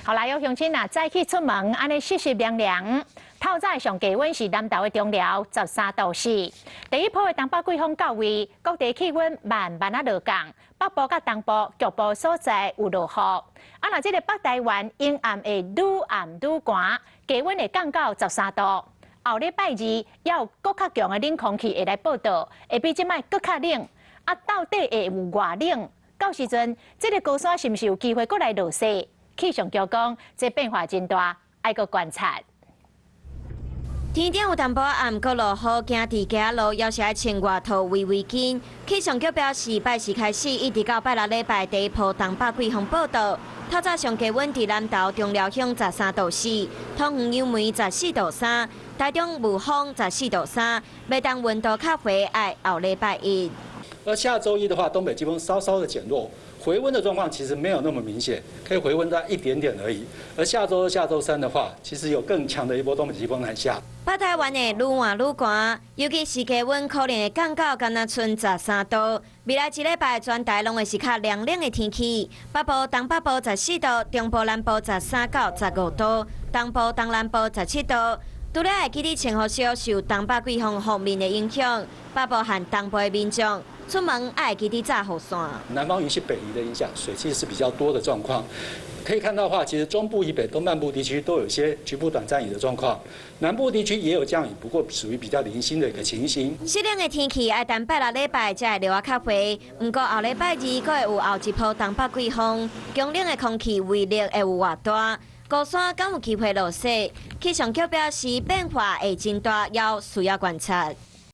好來，有鄉親啊，早起出門，按呢濕濕涼涼。透早上低溫是南投的中寮13度4。第一波的東北季風到位，各地氣溫慢慢仔落降，北部佮東部局部所在有落雨。啊，若這个北台灣陰暗會愈暗愈寒，低溫會降到13度。後禮拜二有閣較強的冷空氣會來報到，會比這擺閣較冷。啊，到底會有偌冷？到時陣，這个高山是毋是有機會閣來落雪？氣象局講，這變化真大，愛閣觀察。天頂有淡薄暗，閣落雨，行佇街仔路，猶是愛穿外套、圍圍巾。氣象局表示，拜四開始一直到拜六禮拜，第一波東北季風報到。透早上低溫佇南投中寮鄉13度4，桃園楊梅14度3，台中霧峰14度3，欲等溫度較回愛後禮拜一。而下週一的話，東北季風稍稍的減弱，回溫的狀況其實沒有那麼明顯，可以回溫在一點點而已。而下週二、下週三的話，其實有更強的一波東北季風南下。北台灣會愈換愈寒，尤其是低溫可能會降到干焦賰13度。未來一禮拜全台攏會是較涼冷的天氣，北部、東北部14度，中部、南部13到15度，東部、東南部17度。除了會記得穿雨衫受東北季風鋒面的影響，北部和東部的民眾出門愛記得紮雨傘。南方雲系北移的影響，水汽是比較多的狀況。可以看到的話，其實中部以北、東半部地區都有些局部短暫雨的狀況，南部地區也有降雨，不過屬於比較零星的一個情形。濕冷的天氣愛等拜六禮拜才會落仔較回，毋過後禮拜二閣會有後一波東北季風，強冷的空氣威力會有偌大？高山敢有機會落雪？氣象局表示變化會真大，猶需要觀察。